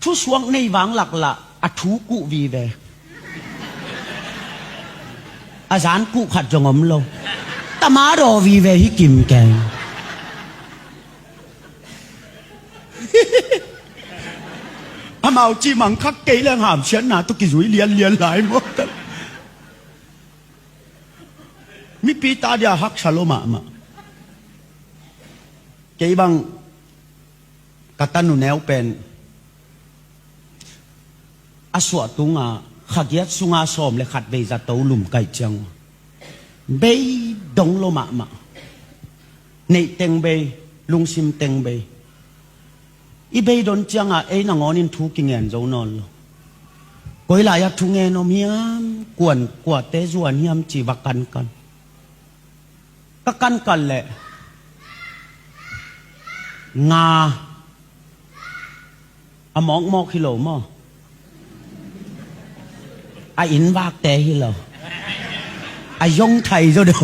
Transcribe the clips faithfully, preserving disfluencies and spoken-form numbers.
Thusuak nei vang laklah a thu kuh vive. A zan kuh khat zong om lo. Tamadaw vive hi kim keng. Amau cimang khak kei leng hamsiatna tawh kizui lianlian lai maw. Mipi ta dia haksa lo mahmah. Kei bang ka tanu neu pen a suah tunga khagiat sunga sawm le khat vei zato lum kaih ciang bei dong lo mahmah. Neih teng bei, lungsim teng bei. I beidon cianga ei nangawnin thu kingen zo nawn lo. Koi lai-ah thungen om hiam, kuan kuate zuan hiam ci va kankan. Ka kankan leh nga a mawkmawk hi lo maw? A innvakte hi lo. A yongthai zaw deuh.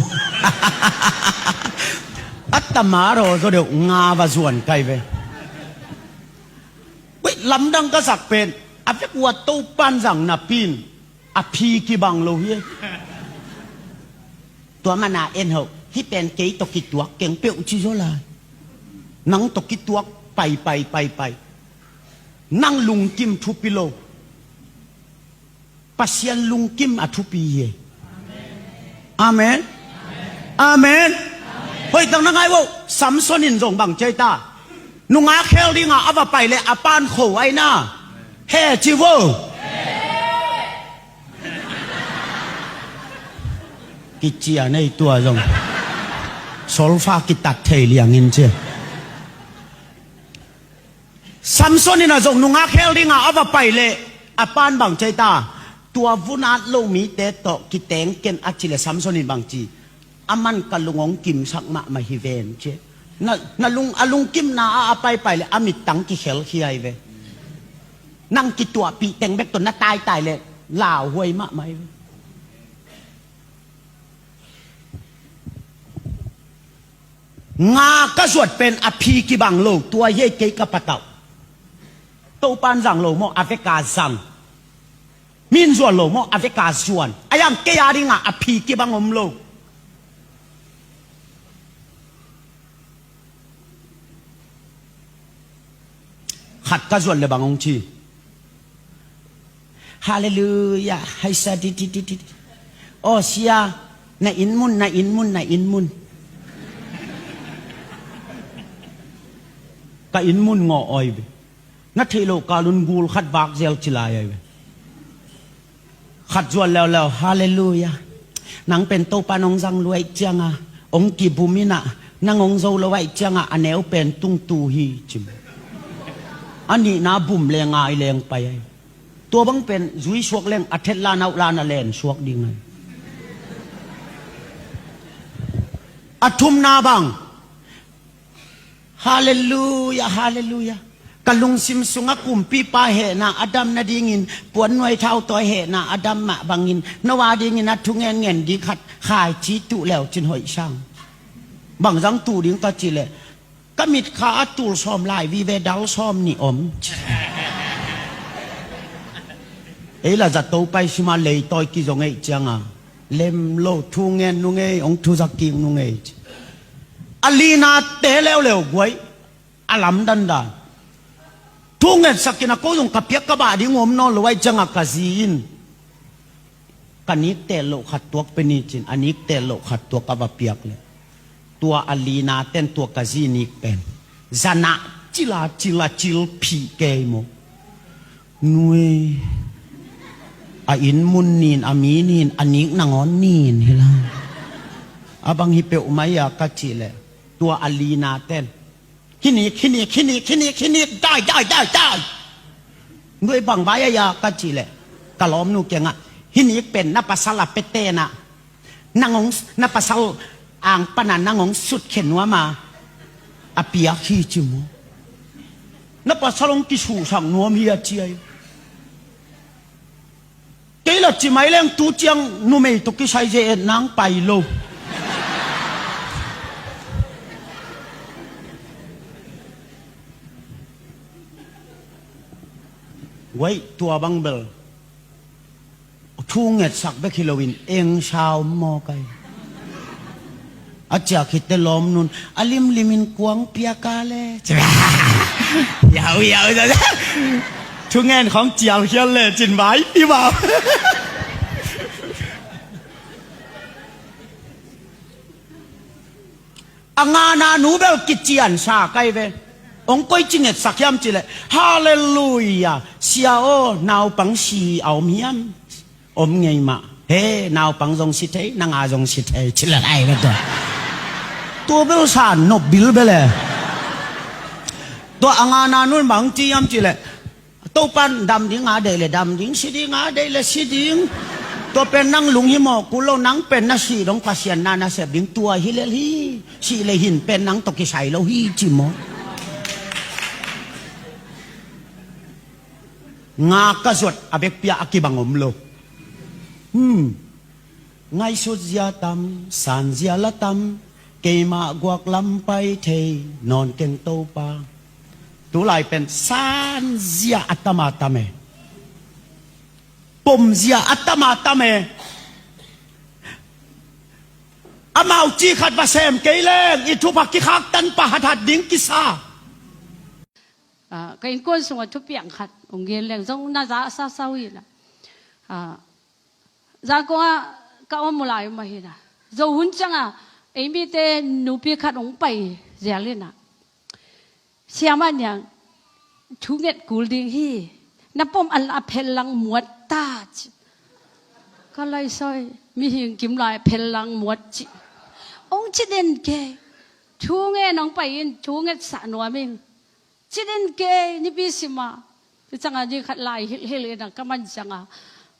A tamadaw zaw deuh nga va zuan kai ve. Ui, lamdang ka sak pen a vek ua Topan zang napi in a phi kibang lo hi. Tua mana en hoh, hih pen kei tawh kituak keng peuh ci zaw lai. Nang tawh kituak pai pai pai pai. Nang lungkim thupi lo. Pasian lungkim a thupi hi. Amen. Amen. Hoih tak na ngai vo. Samson in zong bang ci ai ta? Nungak khel dinga a va pai le a pan kho ai na. He ci vo. Kici a nei tua zong. Solfa kitat thei liangin ci. Samson in a zong nungak khel dinga a va pai le a pan bang ci ai ta? Tua vun at lo mite tawh kiteng ken a ci le Samson in bang ci? Aman ka lung hong kimsak mahmah hi ven ci. Na, na lung, a lungkimna ah a paipai le a mittang kikhel khia hi ve. Nang kituahpih teng bek tawh na taitai le lauhuai mahmah hi ve. Nga ka zuat pen a phi kibang lo, tua hi ei kei ka patauh. Topan zang lo maw, a veka zang. Min zuan lo maw, a veka zuan. A yang kei a dinga a phi kibang om lo. Khat ka zuan le bang hong ci? Halleluia. Haisa di di di di. Aw sia, na inn mun, na inn mun, na inn mun. Ka inn mun ngawh awi ve. Na theih loh kalun gul khat vak zel ci lai ahi ve. Khat zuan leuleu, halleluia. Nang pen Topa nong zang luaih cianga hong kibum inah, nang hong zo lo aih cianga a neu pen tungtu hi cim. A nihna bum le ngai leng pai ahi. Tua bang pen zui suak leng a thetlan auhlan a len suak ding ahi. A thumna bang. Halleluia, halleluia. Ka lungsim sungah kumpipa hehna a dam nadingin puannuai thau tawi hehna a dam mah bangin no a dingin a thungen ngen ding khat khaici tuh leu cin hoih sang. Bang zang tuh ding ka cih leh ka mitkha a tul sawm lai vive dal sawm nih om. Ei la zato pai sima leitawi kizong ei cianga lem lo thungen nungei hong thuzak kik nungei ci. A linate leuleu guai a lam dandan. Thu ngetsakin a ko zong ka piak ka bah ding om nawn lo aih cianga ka zi in ka nik tel loh khat tuak pe ni cin a nik tel loh khat tuak a va piak le tua a lina ten tua ka zi nik pen zanah cila cila cil phih kei maw? Nui a inn mun nin a mi nin a nik nangawn nin hi la. A bang hi peuh mai a ka cih leh tua a lina ten hinik hinik hinik hinik hinik dai dai dai dai. Nui bang vai a ya ka cih leh ka lawmnu kiangah hinik pen na pasal a petenah nang hong na pasal ang pana nang hong sutkhe nuama a piak hi ci mu. Na pasal hong kisuhsak nuam hi a ci ahi. Kei la ci mai leng tu ciang numei tawh kisai ze et nang pai lo. Guai, tua bang bel thu ngetsak bek hi loin eng sau maw kai. A ciak hi te lawm nun a limlimin kuang piaka le. Yau, yau, yau. Thu ngen khawng cial khial le cin vai i vau. A ngana nu bel kician sa kai ve. Ong koi ci ngetsak hiam ci le, Halleluia, sia aw, naupang si a om hiam? Om ngei mah. He, naupang zong si thei, nanga zong si thei ci le lai ve tua. Tua bel sa nop bil bel e. Tua a ngana nun bang ci hiam ci le, Topan dam ding a deih le dam ding, si ding a deih le si ding. Tua pen nang lunghimawh kul lo, nang pen na sih dong Pasian na na sep ding, tua hi lel hi. Sih le hin pen nang tawh kisai lo hi ci maw. Nga ka zuat a bekpia a kibang om lo. Hmm. Ngaihsut zia tam, san zia la tam, keimah guak lam pai thei nawn keng Topa. Tulai pen san zia a tam a tam e. Pom zia a tam a tam e. Amau ci khat va sem kei leng i thupha kikhak tan pa hathat ding kisa. Ah, ka innkuan sungah thupiang khat ong gen leng zong na za sasau hi na. Ah, Zangkong ah ka om lai mah hi na. Zo hun ciangah ei mite nupi khat ong pai zel hi na. Siamah niang, thu nget kul ding hi. Na pom a la phel lang muat ta ci. Ka lai soi, mihing kim lai phel lang muat ci. Ong ci den kei. Thu ngen ong pai in, thu nget sa nuam ing. Ci den kei, nipi sima. Tua ciangah ni khat lai hilhhilh ina ka man ciangah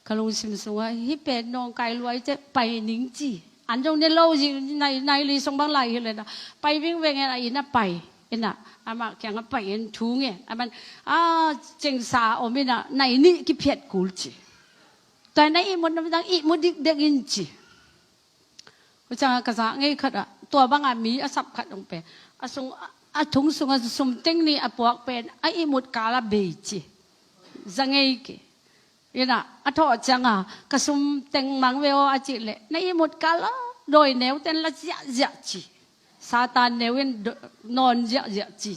ka lungsim sungah, hih pen nawngkai luai te pai ning ci. An zong ne lo zi nai, nai li song bang lai hilh ina pai vingveng ina, ina pai. Ina, amah kiangah pai in thu ngen. A man, a, cengsa om ina, nai nih kiphiat kul ci. Tua na ihmut na midang ihmut dikdek in ci. Tua ciangah ka za ngei khat ah, tua bangah mi a sap khat ong pen. A sung, a, a thong sungah sum teng nih a puak pen, a ihmut kal a bei ci. Za ngei kei. Ina, a thawh ciangah, ka sum teng mang ve aw a cih leh, na ihmut kal a, dawi neu ten la ziahziah ci. Satan neu in do-, nawn ziahziah ci.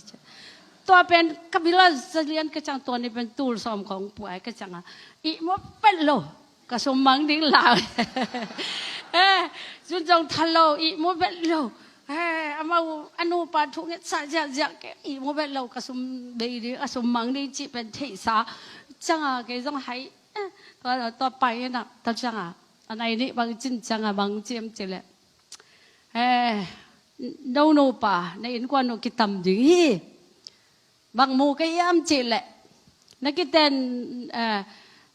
Tua pen ka bil a za lian ka ciang, tua ni pen tul sawm khawng puai ka ciangah, ihmut pen lo. Ka sum mang ding lau. Eh, zun zong tha lo, ihmut vet lo. Eh, amau, a nupa thu ngetsa ziahziah kei, ihmut vet lo, ka sum bei ding, a sum mang ding cih pen theihsa. Ciangah kei zong hai, eh, tua, tua pai ina, tua ciangah, a nai nih bang cin ciangah bang ci hiam ci leh. Eh, no nupa, na innkuan uh kitam ding hi. Bang mu ka hiam cih leh, na kiten, eh,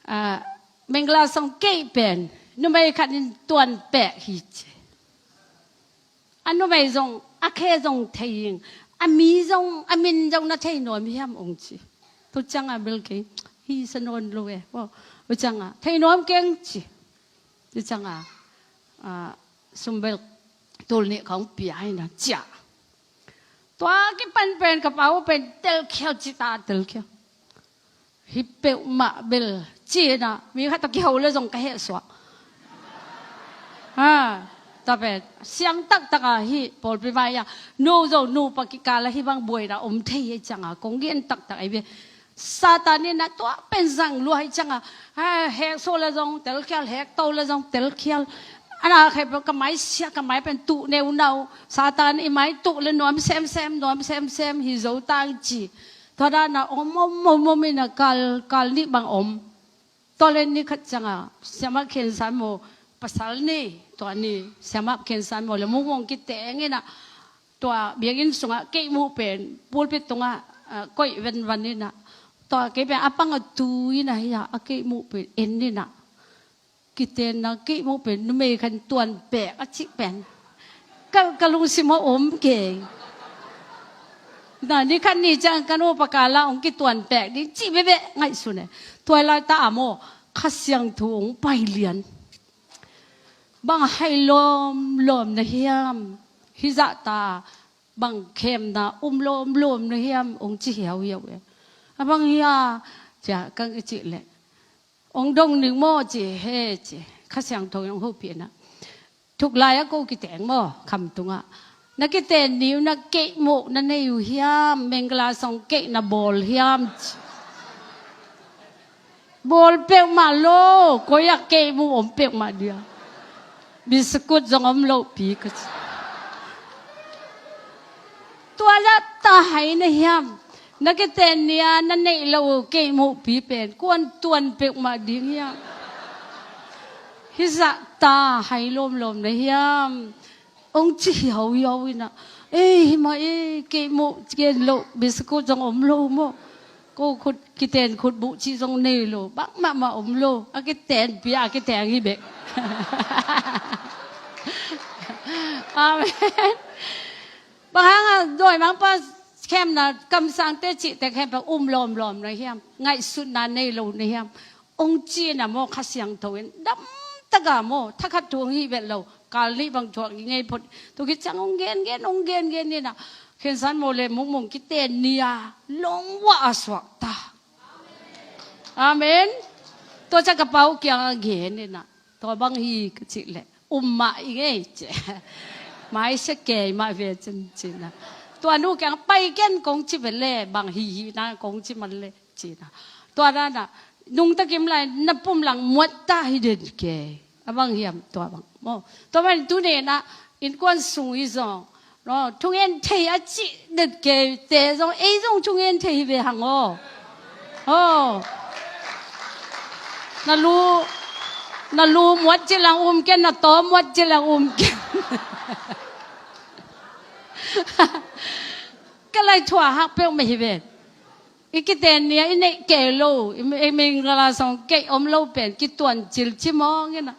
eh, Mengla song keih pen numei khat in tuan pek hi ci. A numei zong, a khe zong thei ing, a mi zong, a min zong na thei nuam hiam ong ci. Tua ciangah bil kei, hi sa nawn lo e. Tua ciangah thei nuam keng ci. Tua ciangah, ah, sumbel tul nih khawng pia hi na ciah. Tua kipan pen ka pau pen telkhial ci ta, telkhial. Hi peuhmah bel ci na, mi khat tawh kiho le zong ka heh suak. Ha, tua pen siang taktak a hi pawlpi vai a, no zo nupa kikal a hi bang buaina om thei hi ciangah kong gen taktak ahi ve. Satan in a tua pen zang lua hi ciangah, ha, hek so le zong telkhial, hek to le zong telkhial. Ana khai pen ka mai sia, ka mai pen tuh neunau. Satan i mai tuh le nuam semsem, nuam semsem hi zo tang ci. Tua dana om, om, om, om ina kal, kal nih bang om. Tua le ni khat ciangah siamah khensan maw, pasal ni, tua ni siamah khensan maw le mungmung kiteng ina. Tua biakinn sungah keih muh pen pulpit tungah, ah, koih venvan ina. Tua kei pen a pang a tu ina hi a, a keih muh pen en ina. Kitenna keih muh pen numei khan tuan pek a cih pen ka, ka lungsim a om kei. Na ni khat ni ciang ka nupa kala ong kituan pek ding cih bebe ngaihsun e. Tua lai ta a maw, Kha Siangtho ong pai lian. Bang hai lawmlawm na hiam, hi zah ta bang khemna um lawmlawm na hiam ong ci hiauhiau e. A bang hia, Cia kang i cih leh, ong dong ning maw ci he ci. Kha Siangtho in ong hopih na. Thuklai a ko kiteng maw, khamtungah. Na kiten ni uh na keihmuh na nei uh hiam, Mengla song keih na bawl hiam ci. Bawl peuhmah lo, koi ah keihmuh om peuhmah dia. Biskut zong om loh pi ka ci. Tua zah ta hai na hiam? Na kiten ni a na neih loh uh keihmuh pi pen kuan tuan peuhmah ding hiam? Hizah ta hai lawmlawm na hiam? Ong ci hiauhiau inah, ei himah ei, keihmuh gen loh biskut zong om lo maw? Ko khut kiten khutbuh cih zong nei lo, bangmahmah om lo. A kiten pia a kiteng hi bek. Amen. Bang hangah dawimangpa khemna, kamsangte cihte khempeuh um lawmlawm na hiam? Ngaihsutna nei lo na hiam? Ong ci na maw, Kha Siangtho in damtaka maw, thakhat thu ong hih vet lo. Kal nih bang thuak i ngei phot. Tua khit ciang ong gengen, ong gengen inah, khensan maw le mungmung kiten ni a longwah a suakta. Amen. Tua ciang ka pau kiangah gen inah, tua bang hi ka cih leh, um mah i ngei ci. Mai sia kei mah ve cin cina. Tua nu kiang pai ken kong ci ve le, bang hi hi na kong ci man le cina. Tua dana nungta kim lai na pum lang muat ta hi den kei. A bang hiam tua bang maw? Tua man tu ne na innkuan sung hi zong, no, thungen thei a cih det kei te zong, ei zong thungen thei hi ve hang aw. Aw. Na lu, na lu muat ci lang um ken, na taw muat ci lang um ken. Ka lai thuah hak peuh mah hi ve. I kiten ni a i neih kei lo, i, i Mingala song keih om lo pen kituan cil ci mawng inah.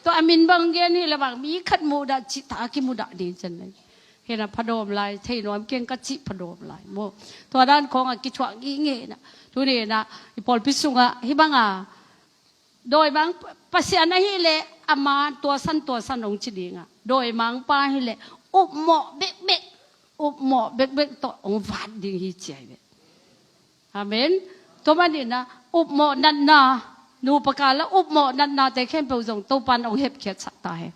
Tua a min bang gen hi le bang mi khat mudah cih ta kimudah ding cian nei. Hinah phadawm lai, thei nuam keng ka cih phadawm lai maw? Tua dan khawngah kithuah ngingei inah. Tuni inah i pawlpi sungah hih banga dawimang Pasian ahih leh ama tuasan tuasan ong ci dingah, dawimangpa ahih leh upmawh bekbek, upmawh bekbek tawh ong vat ding hi ci ahi ve. Amen. Tua man inah upmawh natna, nupa kal a upmawh natnate khempeuh zong Topan ong hepkhiatsak ta hen.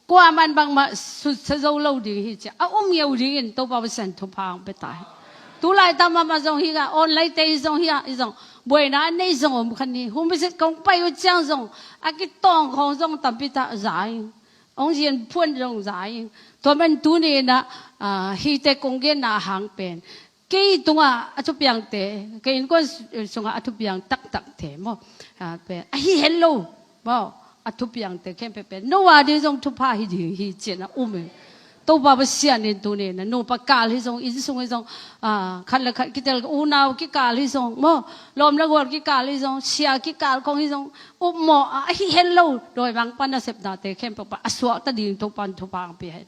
Kuaman bangmah sutsa zo lo ding hi ci a um ngeu dingin Topa Pasian thupha ong pia ta hen. Tulai ta mahmah zong hi a, online te hi zong hi a, hi zong buaina a nei zong om kha ni. Home visit kong pai uh ciang zong a kitawng khawng zong tampi ta za ing. Ong zian phuan zong za ing. Tua man tuni inah, ah, hihte kong genna a hang pen kei tungah a thupiangte, kei innkuan sungah a thupiang taktakte maw, a, pen a hi het lo maw, a thupiangte khempeuh pen no a ding zong thupha hi ding hi ci-in a um hi. Topa Pasian in tuni-in a nupa kal hi zong, inn sung hi zong, a, khat le khat kitel unau kikal hi zong maw, lawm le gual kikal hi zong, sia kikal khong hi zong, upmawh a, a hi het lo dawimangpa nasepnate khempeuh pan a suakta ding Topa in thupha hong pia hen.